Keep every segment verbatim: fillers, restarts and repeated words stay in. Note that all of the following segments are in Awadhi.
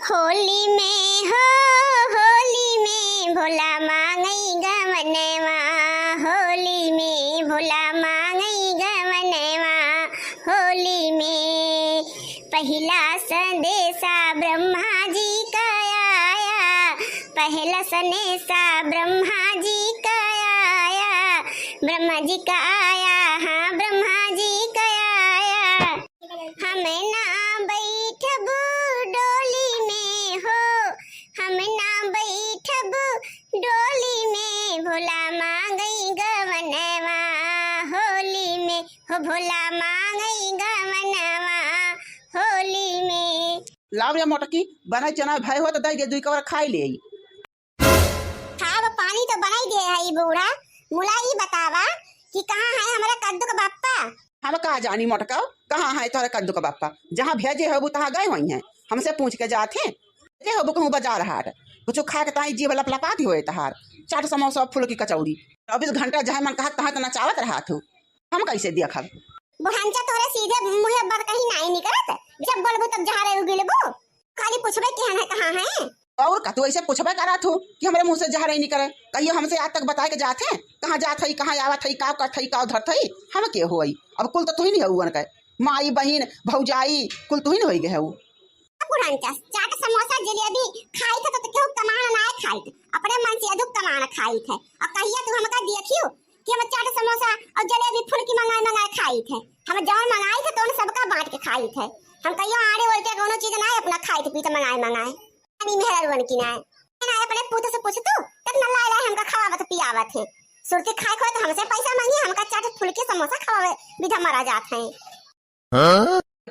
होली में हो, होली में भोला मांगई गवनवा, होली में भोला मांगई गवनवा, होली में। पहिला संदेसा ब्रह्मा जी का आया, पहिला संदेसा ब्रह्मा जी का आया, ब्रह्मा जी का आया, हाँ, ब्रह्मा जी का आया। हम ना बैठब डोली में हो, हम ना बैठब डोली में, भोला मांगई गवनवा होली में, हो भोला मांगई गवनवा होली में। लाव रे मोटकी, बनाई चना भय हो तो दई दे, दुई कवर खाई ले। खाब पानी तो बनाई दे है ई बूढ़ा, मुला ई बतावा कि कहाँ है हमारा कद्दू का बप्पा? हम का जानी मोटका, कहाँ है तोहरे कद्दू का बप्पा? जहाँ भेजे होबू तहाँ गए होइहैं, हमसे पूछ के जात हैं। भेजे होबू कहूँ बाजार हाट, कुछ खाए के ताई जीभ लपलपात होए तहार। चाट समोसा फुलकी कचौड़ी, चौबीस घंटा जहाँ मन कहत तहाँ त नचावत रहत हो, हम कैसे देखब? बुढ़ांचा तोहरे सीधे मुँहे बतकही नाई निकरत, जब बोलबू तब जहरे उगिलबू। खाली पूछबे केहन है, कहाँ है? और का, तू ऐसे पूछबे करत हो कि हमरे मुँह से जहर ही निकरे। कहियो हमसे आज तक बताए के जात है, कहाँ जात है, कहाँ आवत है, का करत है, का धरत है, हम के होई? अब कुल तो तू ही नहीं हऊ उनके, माई, बहिन, भौजाई, कुल तू ही नहीं होई गए हऊ। अब बुढ़ांचा, चाट समोसा जलेबी खाई थे तो, तो केहू कमान ना खाई थे, अपने मन से अधुक कमान खाई थे। और कहिया तू हमका देखियो कि हम चाट समोसा और जलेबी फुलकी मंगाए मंगाए खाई थे। हम जौन मंगाई थे तो उन सबका बांट के खाई थे। हम कहियो आड़े ओल के कोनो चीज ना अपना खाई थे पीते मंगाए मंगाए। पानी मेहरा रुअन की ना, ना अपने पूत से पूछ तू, कितना लाए लाए हमका खवावत पियावत है। सुरती खाए खोए तो हमसे पैसा मांगी, हमका चाट फुलकी समोसा खवावे बिधा मरा जात है।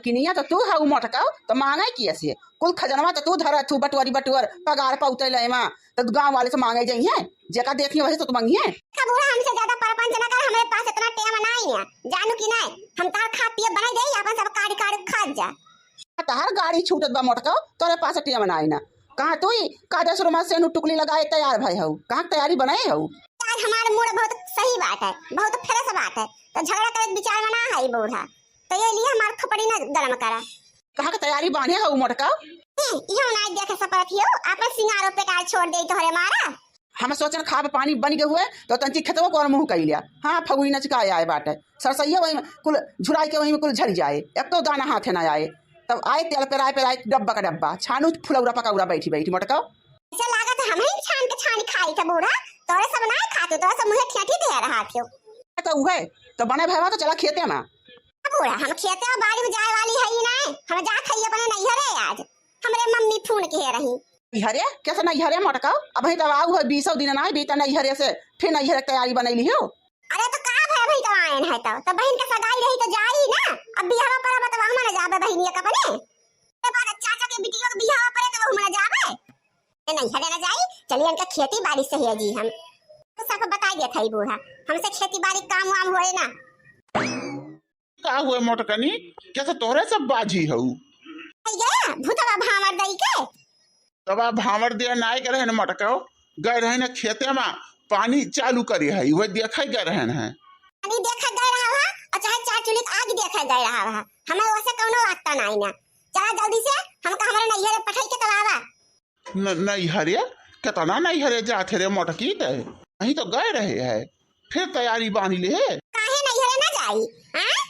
किनिया तो तू हऊ मोटका, तो मांगे किया से? कुल खजनवा तो तू धरत हू, बटुअरी बटुअर, पगार पौते लेवा, तो गांव वाले से मांगे जइहैं, जेका देखी वही से तो मंगिहैं। का बूढ़ा, हमसे ज्यादा परपंच ना कर, हमरे पास इतना टेम नाई है, जानू कि नाई? हम तार खात पिए बनाई देई, अपन सब काढ़ी काढ़ी खात जा। तहार गाड़ी छूटत बा मोटका, तोरे पास टेम नाई ना। कहाँ तू ही कादर सुरमा से नु टुकली लगाए तैयार भय हऊ, कहाँ तैयारी बनाए हऊ? आज हमार मूड बहुत सही बात है, बहुत फ्रेश बात है, तो झगड़ा करे के विचार में ना है बूढ़ा। तो ये लिए हमार खोपड़ी ना गरम करा। कहाँ के तैयारी बांधे हऊ मोटका? ए, इहो ना देखे सपरत हियो, आपन सिंगारो बेकार छोड़ दे तोहरे मारा। हम सोचन खाब पानी बन गए हुए, तो तंची खेतवा को और मुंह कई लिया। हाँ, फगुई नचका आए बाटे। सरसैया वही में कुल झुराई के वही में कुल झरी जाए, एको दाना हाथे ना आए। तब आए तेल पेराए पेराए डब्बा का डब्बा, छानू फुलौरा पकौड़ा बैठी बैठी मोटका। ऐसे लागत है हम ही छान के छान खाई थे बूढ़ा, तोरे सब ना खाते, तोरे सब मुँहे ठेठी दे रहा थियो। तो उहे, तो बने भयवा तो चला खेते में। बूढ़ा, हम खेते और बाड़ी में जाए वाली है ही ना, हम जात है अपने नैहरे आज। हमरे मम्मी फोन किहे रही। नैहरे? कैसे नैहरे मोटका? अबहीं तब आऊ है, बीसों दिन ना बीता नैहरे से, फिर नैहरे के तैयारी बनैली हो। अरे तो का भय, अबहीं तब आयन है तो, तो बहिन के सगाई रही तो जाई ना, अब बियाह पर अब तो हम ना जाबे बहिनिया के अपने। तो बाद चाचा के बिटिया के बियाह पर तो हम ना जाबे। ए नैहरे ना जाई, चलिए इनका खेती बाड़ी से है जी हम। तो सब बताई देत है बूढ़ा, हमसे खेती बाड़ी काम वाम होए ना। का हुए मोटकनी, कैसे तोहरे सब बाझी हऊ? आई गया भूतवा भांवर दई के। तब आप भांवर दिया नाय के रहन मोटकाओ, गए रहन खेते में पानी चालू करे है, वह देखे गए रहन है। पानी देखे गए रहा है, और चाहे चार चूल्ही के आग देखे गए रहा है, हमें वैसे कौनो वास्ता नाई ना। चला जल्दी से हमका हमारे नैहरे पठाई के तलावा। न-, नैहरे? केतना नैहरे जात है रे मोटकी ते? अहीं तो गए रहे है, फिर तैयारी बांध ले है। काहे नैहरे ना जाई? हाँ?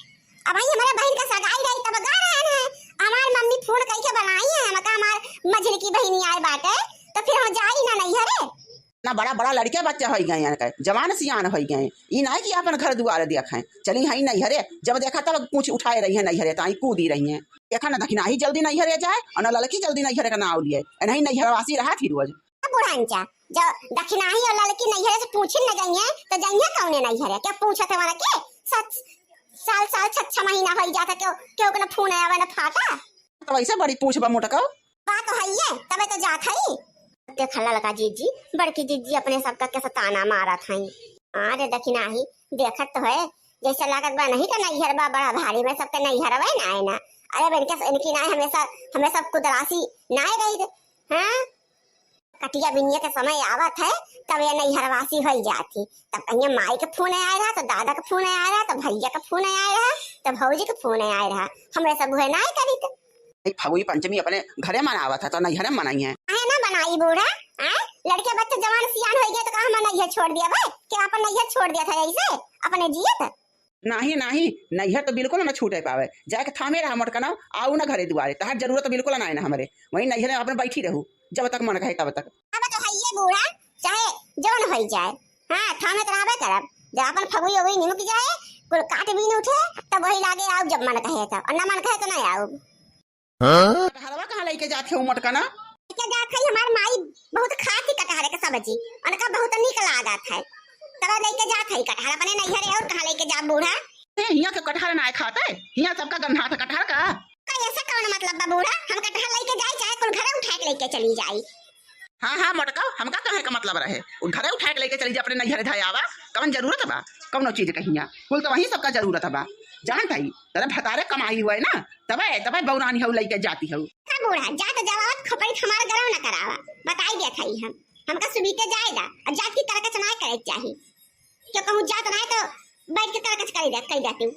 अबहीं हमारे बहिन का सगाई रही तब गा रहे हैं। हमार मम्मी फोन कई के बनाई है, हमका हमार मझिल की बहिनी आए बाटे, तो फिर हम जाई ना नैहरे। ना बड़ा बड़ा लड़के बच्चा होई गए हैं, जवान सियान होई गए। ई नाई कि अपन घर दुआर देखें। चली हई नैहरे, जब देखा तब पूछ उठाए रही है नैहरे, ताई कूदी रही है। देखा ना दखिनाही जल्दी नैहरे जाए और ना ललकी जल्दी नैहरे का नाव लिए। नहीं नैहरवासी रहा थी रोज। बुढ़ांचा, जो दखिनाही और ललकी नैहरे से पूछिन न जाइए, तो जाइए कौने नैहरे? क्या पूछत है वाला के? सच, साल साल छह छह महीना होई जाता, क्यों, क्यों के ना फोन आवे ना फाटा? तो वैसे बड़ी पूछ बा मोटका। बात तो है ये, तबे तो जात है। देखा ललका जीजी, बड़की जीजी अपने सबका कैसे ताना मारत है। अरे दखिनाही, देखत तो है, जैसे लागत बा नहीं तो नैहर बा बड़ा भारी में सबके नैहर वे ना है ना। अरे इनके, इनकी ना हमेशा, हमेशा कुदरासी ना रही थे। हाँ? कटिया बिनिया के समय आवत है, तब ये नैहरवासी होई जाती। तब कहिया माई के फोन आए रहा, तो दादा के फोन आए रहा, तो भैया के फोन आए रहा, तो भौजी के फोन आए रहा। हमरे सब उहे नाय करी थे। ई फगुई पंचमी अपने घरे मनावत है, तो नैहरे में मनाई है। काहे ना मनाई बूढ़ा? हैं? लड़के बच्चे जवान सियान होइ गए तो का हम नैहर छोड़ दिया भाई? कि अपन नैहर छोड़ दिया था ऐसे अपने जियत? नाही, नाही, नैहर तो बिल्कुल ना छूटे पावे। जाके थामे रहा मोटकना, आऊ ना घरे दुआरे, तहार जरूरत बिल्कुल ना है ना हमरे। वहीं नैहर में अपन बैठी रहू, जब तक मन कहे तब तक। अब तो हइये बूढ़ा, चाहे जौन होइ जाए, हाँ, थामे तो रहबे करब। जब अपन फगुई उगुई निमुक जाए, कुल काट बीन उठे, तब वही लागे आऊ जब मन कहे तब, और ना मन कहे तो ना आऊ। हाँ? कटहरवा कहाँ लेके जात है उ मोटकना? लेके जात है, हमार माई बहुत खात ही कटहर के सब्जी, उनका बहुत नीक लागत है, तब लेके जात है कटहर अपने नैहरे। और कहाँ लेके जा बूढ़ा? ए, हियाँ के कटहर ना खाते, हियाँ सबका गंधा था कटहर का। का ऐसे कौन मतलब बा बूढ़ा? हम कटहर लेके जाई, चाहे कुल घरे उठा के लेके चली जाई। हाँ, हाँ, मोटका, हमका कहे का मतलब रहे? उ घरे उठा के लेके चली जा, अपने नैहरे धाए आवा। कौन जरूरत बा कौनो चीज के हियाँ? कुल तो वहीं सबका जरूरत बा। जानत हई, तेरे भतारे कमाई हुए ना, तबे, तबे बौरानी हऊ लेके जाती हऊ। का बूढ़ा, जा तो जावा, खोपड़ी हमार गरम न करावा। बताई देत हई हम, हमका सुबीते जाए दा, और जात की करकच ना करे के चाही। क्यों कहूँ जात रहे तो बैठ के करकच कर दे, कर देती हूँ।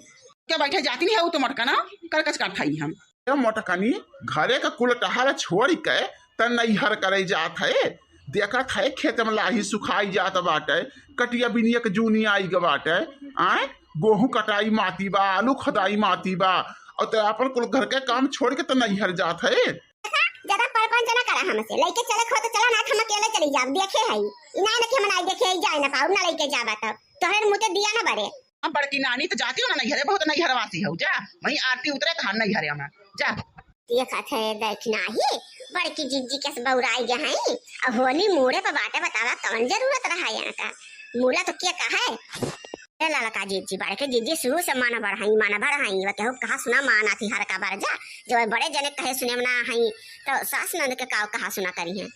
के बैठे जाती नहीं हऊ तो मोटकना, करकच करत हई हम। ए मोटकनी, घरे का कुल टहल छोड़ के त नैहर करे जात है। देखत है खेत में लाही सुखाई जात बाटे, कटिया बिनिया के जूनी आई ग बाटे। आए, गोहूं कटाई माती बा, आलू खोदाई माती बा, और त अपन कुल घर के काम छोड़ के त नैहर जात है। देखा, ज्यादा परपंच ना करा हमसे, लेके चले खो तो चला, ना हम अकेले चली जाब। देखे है, ई ना ना कि हम ना देखे, जाए ना पाऊ, ना लेके जाबा तब तोहरे मुँह ते दिया ना बरे। अब बड़की नानी तो जाती हो ना नैहरे, बहुत नैहरवासी हो, जा वहीं आरती उतरे तहार नैहरे में, जा। देखत है, देख नाही, बड़की जिज्जी के बौराई गए हैं। अब होली मूड़े पे बाटे, बतावा कौन जरूरत रहा यहाँ का? मूला तो क्या कहा है? ए ललका जिज्जी, बड़के जिज्जी शुरू से माना बढ़ाई, माना बढ़ाई, वो केहू कहा सुना माना थी हर का बार जा, जो बड़े जने कहे सुने में ना हई, तो सास नंद के काव कहा सुना करी हैं।